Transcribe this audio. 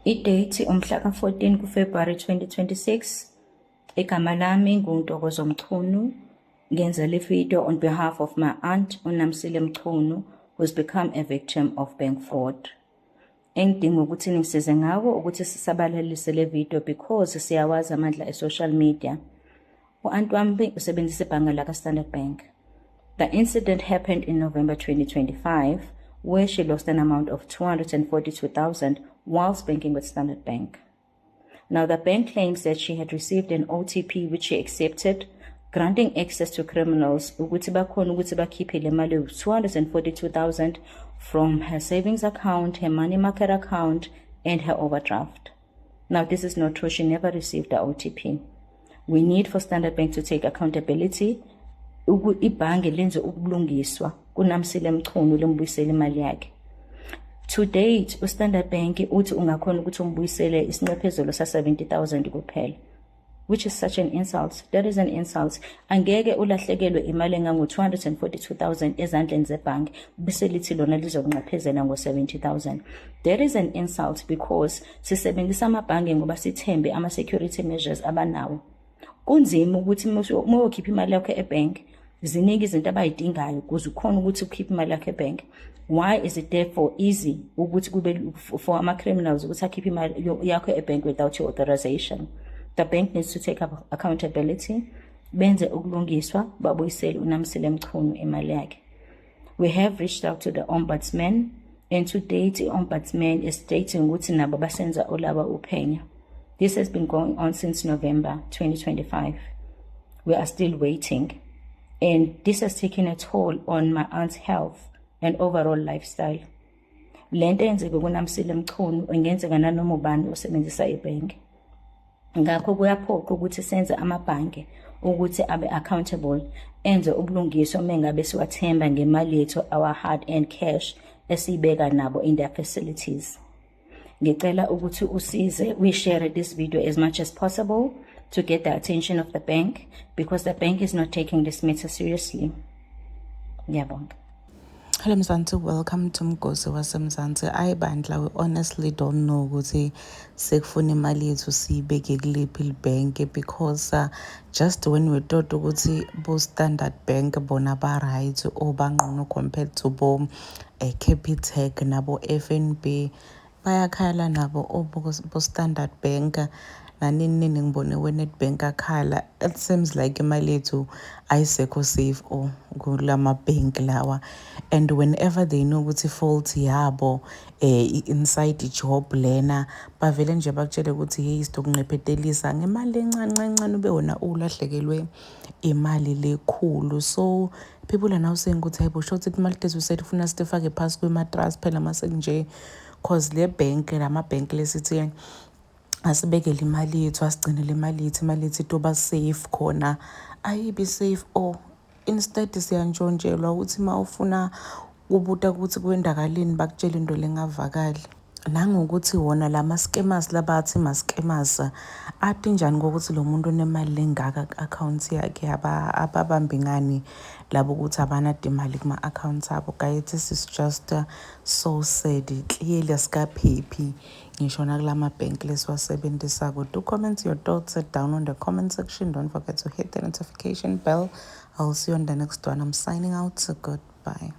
I-date umhla ka-14 kuFebruary 2026. Igama lami nguNtokozo Mchunu. Ngenza le video on behalf of my aunt uNamsile Mchunu, who's become a victim of bank fraud. Engidinga ukuthi ningisize ngako ukuthi sisabalalise le video because siyawazi amandla e-social media. U-aunt wami usebenzisa ibhange laka-Standard Bank. The incident happened in November 2025, where she lost an amount of 242,000 whilst banking with Standard Bank. Now, the bank claims that she had received an OTP, which she accepted, granting access to criminals ukuthi bakhona ukuthi bakhiphe le mali 242,000 from her savings account, her money market account, and her overdraft. Now, this is not true. She never received the OTP. We need for Standard Bank to take accountability. Ibhange lenze ubulungiswa kuNamsile Mchunu, limbuyisele imali yakhe. To date, uStandard Bank uthi ungakhona ukuthi umbuyisele isinxephezelo sa-70,000 kuphela, which is such an insult. That is an insult. Angeke ulahlekelwe imali engango-242,000 ezandleni zebhange bese lithi lona lizokunxephezela ngo-70,000. That is an insult because sisebenzisa amabhange ngoba sithembe ama-security measures abanawo. Kunzima ukuthi uma uyokhipha imali yakho ebhenki, ziningi izinto abayidingayo ukuze ukhone ukuthi ukhiphe imali yakho ebhenki. Why is it therefore easy ukuthi kube for ama-criminals ukuthi akhiphe imali yakho ebhenki without your authorization? The bank needs to take up accountability, benze ukulungiswa, babuyisele uNamsile Mchunu imali yakhe. We have reached out to the ombudsman, and to date i-ombudsman is stating ukuthi nabo basenza olaba uphenyo. This has been going on since November 2025. We are still waiting, and this has taken a toll on my aunt's health and overall lifestyle. Lento eyenzeke kuNamsile Mchunu ingenzeka nanoma ubani osebenzisa ibhenki. Ngakho kuyaphoqa ukuthi senze amabhange ukuthi abe accountable, enze ubulungiswa mengabe siwathemba ngemali yethu, our hard earned cash esiyibeka nabo in their facilities. Ngicela ukuthi usize we share this video as much as possible to get the attention of the bank, because the bank is not taking this matter seriously. Ngiyabonga. Hello Mzansi, welcome to Mgosi waseMzansi. Ayi bandla, we honestly don't know ukuthi sekufuna imali yethu siyibeke kuliphi libhenki, because just when we thought ukuthi bo Standard Bank bona ba right or bangcono compared to bo Capitec nabo FNB, bayakhala nabo bo Standard Bank nanini nini. Ngibone we-Nedbank akhala. It seems like imali yethu ayisekho safe or kulama bank lawa, and whenever they know ukuthi fault yabo, i-inside job lena, bavele nje bakutshele ukuthi hey, sizokunxephetelisa ngemali encane encane, ube wona ulahlekelwe imali lekhulu. So people are now saying ukuthi hayibo, shuthi imali tethu sefuna sitifake phasi kwe-mattress phela mase nje, cause le bank, lama bank lesithi asibekele imali yethu, asigcinele imali yethu, imali yethu itoba safe khona, ayibi safe or instead siyantshontshelwa ukuthi uma ufuna kubuta ukuthi kwendakaleni, bakutshela into lengavakali. Nangokuthi wona lama-scammers labathi ma-scammers ati njani kokuthi lo muntu unemali lengaka ku-akhawunti yakhe? Ababambi ngani labo ukuthi abanado imali kuma-accounts abo? Guys, this is just so sad. Clearly asikaphephi ngisho nakulama bhenki lesiwasebenzisako. Do comment your thoughts down on the comment section. Don't forget to hit the notification bell. I'll see you on the next one. I'm signing out. So goodbye.